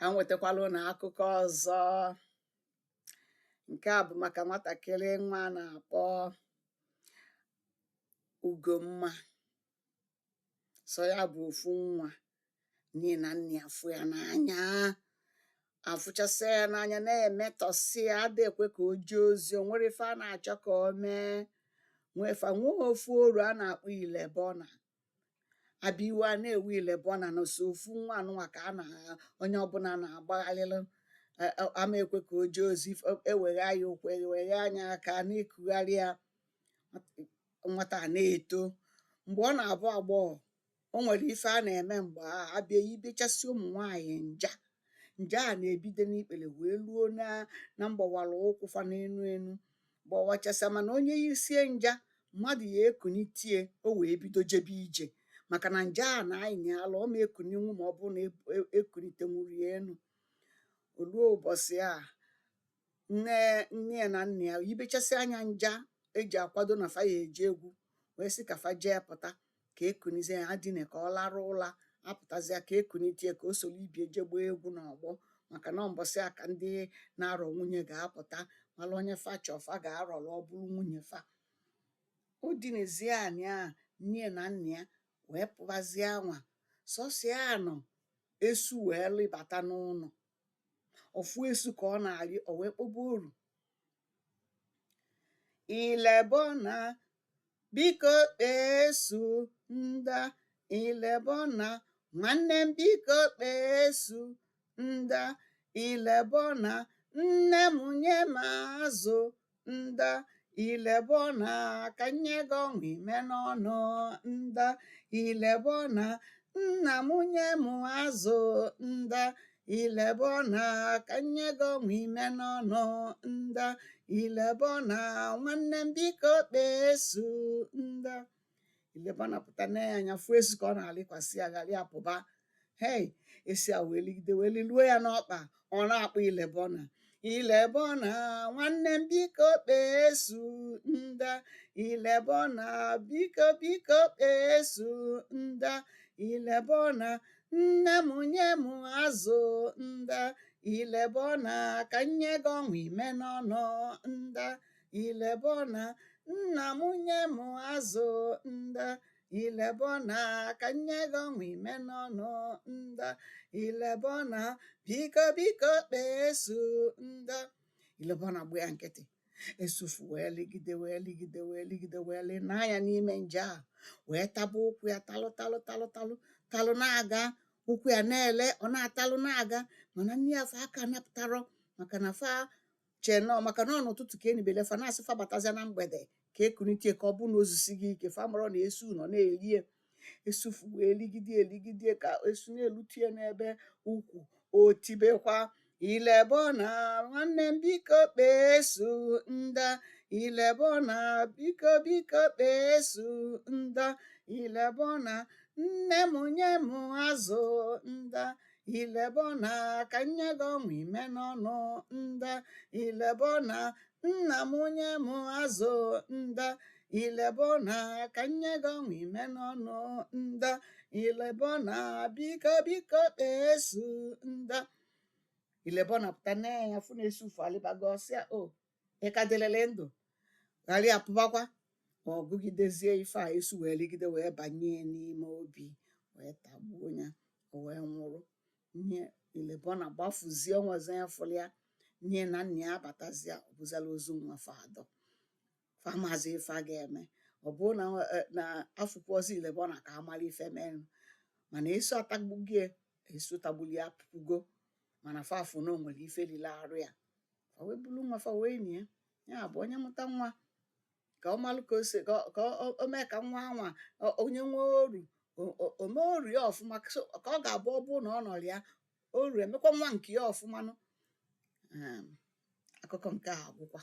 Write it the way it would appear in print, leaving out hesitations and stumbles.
Ka m wetakwala unu akụkọ ọzọ. Nke a bụ maka nwatakịrị nwa a na-akpọ Ugomma. Sọ ya bụ ofu nwa nne na nna ya fụ ya n'anya, afụchasịa ya n'anya, na-emetọsị ya, ada ekwe ka o jee ozi. O nwere ife a na-achọ ka o mee nwee fa nwee ofu oru a na-akpọ Ilebona. Abịa, iwe a na-ewe Ilebona na so ofu nwa anụnwa ka a na onye ọbụla na-agbaghalịlụ ama ekwe ka o jee ozi. Ewegha ya ụkwụ, ewegha anya aka na-ekugharị ya. Nwata a na-eto. Mgbe ọ na-abụ agbọghọ, o nwere ife a na-eme mgbe ahụ. Abịa, ibechasị ụmụ nwaanyị nja nja a na-ebido n'ikpere wee luo na mgbawara ụkwụ fa n'enu enu gbawachasịa. Mana onye yisie nja, mmadụ ya ekunitie, o wee bido jebe ije, maka na nja a na-anyị ala ọ ma ekuninwu ma ọ bụrụ na ekunitenwuru ya enu. O luo ụbọchị a, nne nne ya na nna ya yibechasị anya nja eji akwado na fa ya eje egwu, wee sị ka fa jee pụta ka ekunizie ya dine ka ọ larụ ụla. Apụtazịa ka ekunitie ka o soro ibie je gbaa egwu n'ọgbọ, maka na mbọsị a ka ndị na-arọ nwunye ga-apụta mara onye fa chọọ fa ga-arọrọ ọ bụrụ nwunye fa. O dinezie anị a, nne ya na nna ya wee pụbazie anwa. Sọsọ ya nọ, esu wee lịbata n'ụlọ. Ofu esu ka ọ na-arị, o wee kpọba oru, "Ilebona, biko kpee esu nda. Ilebona, nwanne m, biko kpee esu nda. Ilebona, nne m, nye m azụ nda. Ilebona, ka nye gị ọnwa ime n'ọnụ nda. Ilebona, nna m, nye m azụ nda. Ilebona, ka nye gị ọnwa ime n'ọnụ nda. Ilebona, nwanne m, biko kpee esu nda." Ilebona pụta na ya anya fụ esu ka ọ na-alịkwasị ya, ghara ya pụba. Hei, esi a wee ligide wee liluo ya n'ọkpa. Ọ na-akpọ Ilebona, "Ilebona, nwanne m, biko kpee esu nda. Ilebona, biko, biko kpee esu nda. Ilebona, nne m, nye m azụ nda. Ilebona, ka nye gị ọnwa ime n'ọnụ nda. Ilebona, nna m, nye m azụ nda. Ilebona, ka nye gị ọnwa ime n'ọnụ nda. Ilebona, biko, biko kpee esu nda." Ilebona gba ya nkịtị. Esufu wee ligide, wee ligide, wee ligide, wee lịnaa ya n'ime nje a, wee taba ụkwụ ya, talụ, talụ, talụ, talụ, talụ, na-aga. Ụkwụ ya na-ele, ọ na-atalụ na-aga. Mana nne ya fa aka napụtarọ, maka na fa chee nọ maka na ọ n'ụtụtụ ka enibele fa, na-asị fa batazia na mgbede ka ekunitie, ka ọ bụ na ozusi gị ike. Fa marọ na esu nọ na-erie. Esufu wee ligide, eligide ka esu na-elutie n'ebe ukwu. O tibekwa, "Ilebona, nwanne m, biko kpee esu nda. Ilebona, biko, biko kpee esu nda. Ilebona, nne m, nye m azụ nda. Ilebona, ka nye gị ọnwa ime n'ọnụ nda. Ilebona, nna m, nye m azụ nda. Ilebona, ka nye gị ọnwa ime n'ọnụ nda. Ilebona, biko, biko kpee esu nda." Ilebona pụta nne ya fụ na esufu alịbago. Ọsịa o ị ka dịlịlị ndụ, ghara ya pụbakwa. Ma ọ gụgidezie ife a, esu wee ligide wee banye n'ime obi, wee tagbuo ya, o wee nwụrụ. Nne Ilebona gbafuzie, onwezi ya fụrụ ya. Nne na nna ya abatazie, ọbụzala ozu nwa fa adọ. Fa maazị ife a ga-eme. Ọ bụrụ na afụkwọzi Ilebona ka amara ife menụ, mana esu atagbugie, esu tagbuli ya apụgo. Mana fa afụ na o nwere ife lile arụ ya, fa wee bulu nwa fa wee nie ya. Bụ onye mụta nwa, ka ọ malụ ka o si ka o mee ka nwa anwa onye nwee oru o mee oru ya ọfụma, ka ọ ga-abụ ọ bụrụ na ọ nọrọ ya, oru emekwa nwa nke ya ọfụma nụ. Akụkọ nke a agwụkwa.